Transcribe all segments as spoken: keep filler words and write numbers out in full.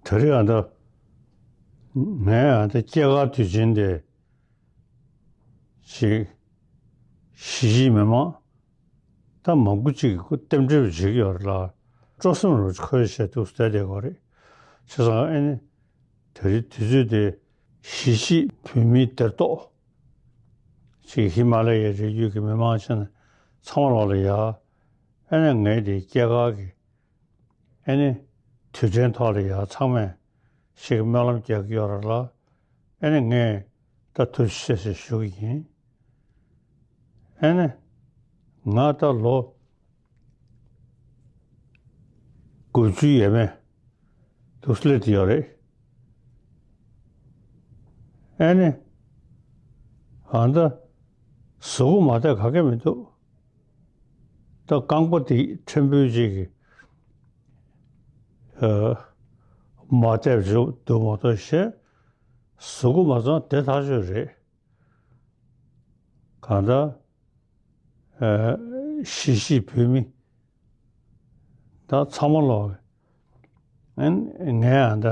ད་རེས་ཨ་ད་ངས་ཨ་ད་སྐྱེས་སྐར་དུས་ཆེན་དེ་ཅིག་གཞིས་བྱེས་མི་མང་ད་མང་པོ་ཅིག་གིས་རྟེན་འབྲེལ་བྱེད་ཀྱི་ཡོད་རེད་ལ། སྤྲོ་སེམས་རུ་འཁོལ་བྱས་འདུག་བསྡད་བསྡད་ཀྱི་རེད། བྱས་ཙང་ཨ་ནི་ད་རེས་དུས་ཚོད་དེ་གཞིས་བྱེས་བོད་མིའི་སྡེར་གཏོགས་ཅིག་ཧི་མ་ལ་ཡའི་རི་རྒྱུད་ཀྱི་མི་མང་ཆེན་ཚང་མ་ལོག་ལ་ཡ། ཨ་ནི་ངས་དེ་སྐྱེས་སྐར་གྱི་ཨ་ནི་དུས་དྲན་ཐོག་ལ་ཡ་ཚང་མས་ཞིག་སྨོན་ལམ་རྒྱག་གི་ཡོད་རེད་ལ། ཨ་ནི་ངས་ད་ཐུགས་རྗེ་ཆེ་ཞེས་ཞུ་གི་ཡིན། ཨ་ནི་ང་ད་ལོ་དགུ་བཅུ་ཡས་མས་འདུག་སླེབས་ཡོད་རེད། ཨ་ནི་ཨ་ད་གཟུགས་པོ་མ་བདེ་ག་གེ་མི་འདུག་ད་རྐང་པ་དེ་ཕྲན་བུ་ཅིག་གིས་ཨ་མ་བདེ་བ་འདུག་མ་གཏོགས་ཤེས། གཟུགས་པོ་མ་ཚང་བདེ་ཐག་ཆོད་རེད། གང་ལྟར་ཨ་གཞིས་བྱེས་བོད་མི་ད་ཚང་མ་ལོག་ཨ་ངས་ཨ་ད་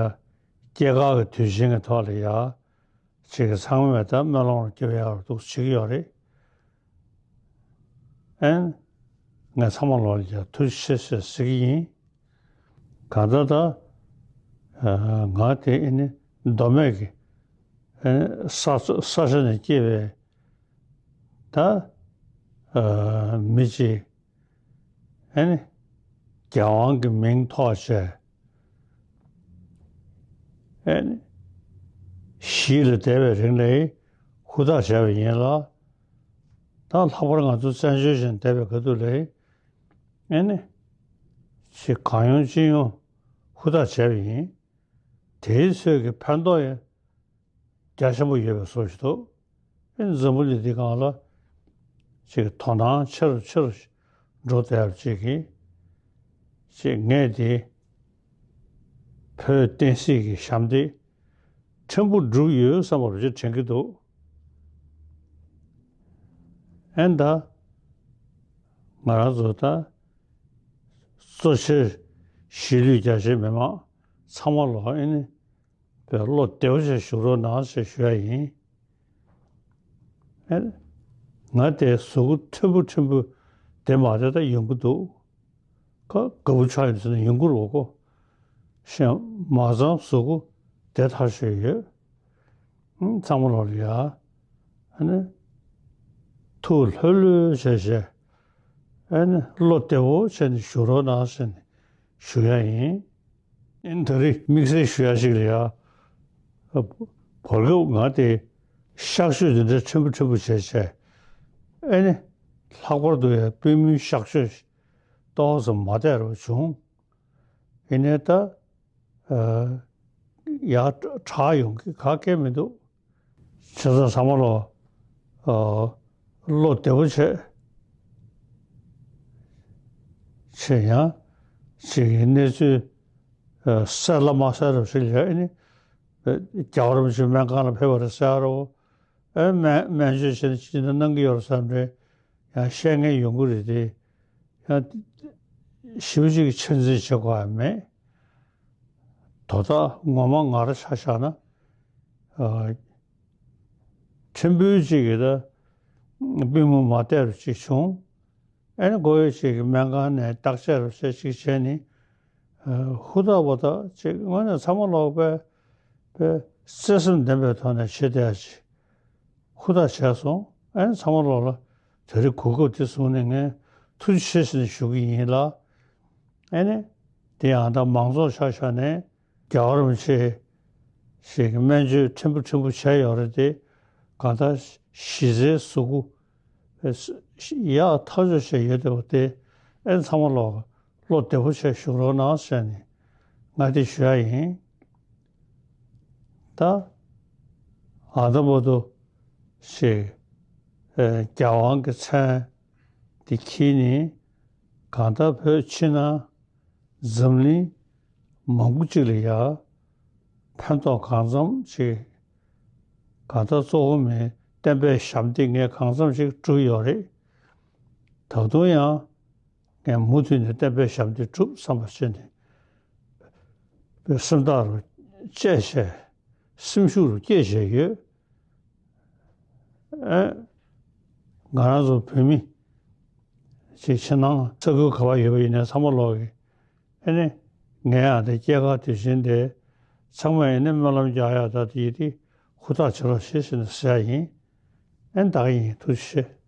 སྐྱེས་སྐར་གྱི་དུས་ཆེན་གྱི་ཐོག་ལ་ཡ་ཅིག་གི་ཚང་མས་ད་སྨོན་ལམ་རྒྱབ་ཡག་འདུག་བྱེད་ཀྱི་ཡོད་རེད། ཨན། ངས་ཚང་མ་ལོག་ལ་ཡ་ཐུགས་རྗེ་ཆེ་ཟེར་གྱི་ཡིན། གང་ལྟར་ད་ཨ་ང་དེ་ཨ་ནི་མདོ་སྨད་ཀྱི་ཨ་ནི་ས་ས་ཆ་ནས་སྐྱེས་པའི་ད་ཨ་མི་གཅིག་ཨ་ནི་རྒྱལ་དབང་གི་མིང་ཐོགས་བྱས་ཨ་ནི་གཞིས་ལ་བསྡད་པའི་རིང་ལ་ཧུར་ཐག་བྱས་པ་ཡིན་ལ། ད་ལྷག་པར་ང་ཚོ་བཙན་བྱོལ་ཞིག་བསྡད་པའི་ཁ་ཐུག་ལ་ཨ་ནི་ཅིག་གང་ཡོང་ཅི་ཡོང་ཧུར་ཐག་བྱས་པ་ཡིན། དེའི་ཚོད་ཀྱི་ཕན་ཐོགས་ཡང་རྒྱ་ཆེན་པོ་ཡོད་པའི་བཟོ་ཞིག་འདུག་ཨེ་འཛམ་བུ་གླིང་འདི་སྒང་ལ་ཅིག་དོ་སྣང་ཆེ་རུ་ཆེ་རུ་འགྲོ་བསྡད་པ་ཅིག་གིས་ཅིག་ངས་དེ་བོད་བསྟན་སྲིད་ཀྱི་ཞབས་འདེགས་ཕྲན་བུ་བསྒྲུབས་ཡོད་བསམ་པ་རུ་ཅིག་དྲན་གྱི་འདུག་ཨེ་ད་ང་རང་ཚོ་ད་གཙོ་ཆེར་གཞིས་ལུས་རྒྱ་ཆེའི་མི་མང་ཚང་མ་ལོག་ཨེ་ནི་བློ་བདེ་བོ་བྱས་བཞུགས་རོགས་གནང་ཞེས་ཞུ་ཡ་ཡིན། ཨེ། ང་དེ་གཟུགས་པོ་ཕྲན་བུ་ཕྲན་བུ་བདེ་མ་བདེ་ད་ཡོང་གི་འདུག་ཁ་དགའ་པོ་ཆགས་ཡོང་ཟེར་ན་ཡོང་གི་རེད་གོ། གཞན་མ་ཚང་གཟུགས་པོ་བདེ་ཐག་ཆོད་ཡོད། ཨང་། ཚང་མ་ལོག་ལ་ཡ། ཨ་ནི། ཐུགས་ལྷོད་ལྷོད་བྱས་བྱས། ཨ་ནི་བློ་བདེ་བོ་བྱས་ནས་བཞུགས་རོགས་གནང་ཟེར་ནས་ཞུ་ཡ་ཡིན། ཨིན། ད་རེས་དམིགས་བསལ་ཞུ་ཡ་ཞིག་ལ་ཡ། བར་སྐབས་ང་དེ་གཤག་བཅོས་འདི་འདྲ་ཕྲན་བུ་ཕྲན་བུ་བྱས་བྱས། ཨེ་ནི། ལྷག་པར་དུ་ཡ་པུས་མོའི་གཤག་བཅོས་ཏོག་ཙམ་མ་བདེ་རུ་བྱུང་། ཡིན་ནའི་ད། ཨ། ཡ་དྲག་ཡོང་གི་ག་གེ་མི་འདུག་བྱས་ཙང་ཚང་མ་ལོག་ཨ། བློ་བདེ་པོ་བྱས། བྱས་ཡང་ཅིག་གི་གནས་ཚུལ་ཨ། གསལ་ལ་མ་གསལ་རབས་ཤིག་ལ་ཨ་ནི། རྒྱལ་བ་རིན་པོ་ཆེ་སྨན་ཁང་ལ་ཕེབས་པ་རེད་ཟེར་རོ། ཨ། སྨན་སྨན་བཅོས་བྱས་ནས་ཅི་འདྲ་གནང་གི་ཡོད་རེད་བསམ་འདྲ་ཡང་བཤད་མཁན་ཡོང་གི་རེད་དེ། ཡང་ཞེ་པོ་ཅིག་གི་ཆ་འཛིན་བྱེད་དགོས་ཡ་མེད། དོ་བདག་ངོ་མ་ང་རང་ཆ་བཞག་ན། ཨ། ཕྲན་བུ་ཅིག་གིས་ད་པུས་མོ་མ་བདེ་རུ་ཅིག་བྱུང་། ཨ་ནི་མགོ་ཡོད་ཅིག་གིས་སྨན་ཁང་ནས་བརྟག་དཔྱད་རུ་བྱས་ཅིག་བྱས་ནས། ཨ། ཧུར་ཐག་པ་ཐག་ཅིག་དངོས་གནས་ཚང་མ་ལོག་པའི་པའི་བརྩེ་སེམས་ལྡན་པའི་ཐོག་ནས་བྱེད་བསྡད་ཡ་ཅིག་ཧུར་ཐག་བྱས་སོང་། ཨ་ནི་ཚང་མ་ལོག་ལ་དེ་རིང་གོ་སྐབས་དེ་བཟུང་ནས་ངས་ཐུགས་རྗེ་ཆེ་ཟེར་ནས་ཞུ་གི་ཡིན་ལ། ཨ་ནི། དེ་ཡང་ད་མང་ཚོགས་ཆ་བཞག་ནས་རྒྱལ་བ་རིན་པོ་ཆེ་ཞིག་གི་སྨན་བཅོས་ཕྲན་བུ་ཕྲན་བུ་བྱས་ཡོད་རེད་དེ། གང་ལྟར་གཞི་རྩའི་གཟུགས་པོ་ཡག་ཐག་ཆོད་བྱས་ཡོད་བསྡད་པ་དེ་ཨ་ནི་ཚང་མ་ལོག་བློ་བདེ་པོ་བྱས་བཞུགས་རོགས་གནང་ཟེར་ནས་ང་དེ་ཞུ་ཡ་ཡིན། ད་ཨ་ད་བར་དུ་ཞིག་ཨ། རྒྱལ་དབང་གི་མཚན་དེ་འཁྱེར་ནས་གང་ལྟར་བོད་ཕྱི་ནང་འཛམ་གླིང་མང་པོ་ཅིག་ལ་ཡ་ཕན་ཐོགས་གང་འཚམ་ཅིག་གང་ལྟར་གཙོ་བོ་མིའི་བསྟན་པའི་ཞབས་འདེགས་ངས་གང་འཚམ་ཅིག་བསྒྲུབས་ཡོད་རེད། ད་དུང་ཡང་ངས་མུ་མཐུད་ནས་བསྟན་པའི་ཞབས་འདེགས་བསྒྲུབ་བསམ་པ་བྱས་ནས། པའི་སེམས་ཐག་རུ་བཅད་བྱས། སེམས་ཤུགས་རུ་བསྐྱེད་བྱས་ཡོད། ཨེ། ང་རང་ཚོ་བོད་མི་ཅིག་ཕྱི་ནང་ས་ཁུལ་ག་པར་ཡོད་པ་ཡིན་ནའི་ཚང་མ་ལོག་གི། ཨེ་ནི། ངས་ཡང་དེ་སྐྱེས་སྐར་དུས་ཆེན་དེ་ཚང་མས་ཨེ་ནི་སྨོན་ལམ་རྒྱག་ཡག་ད་དེ་ཡིན་དེ་ཧུར་ཐག་བྱེད་རོགས་ཞེས་ཟེར་ནས་ཟེར་ཡ་ཡིན། ཨེ་ནི་ད་ག་ཡིན། ཐུགས་རྗེ་ཆེ།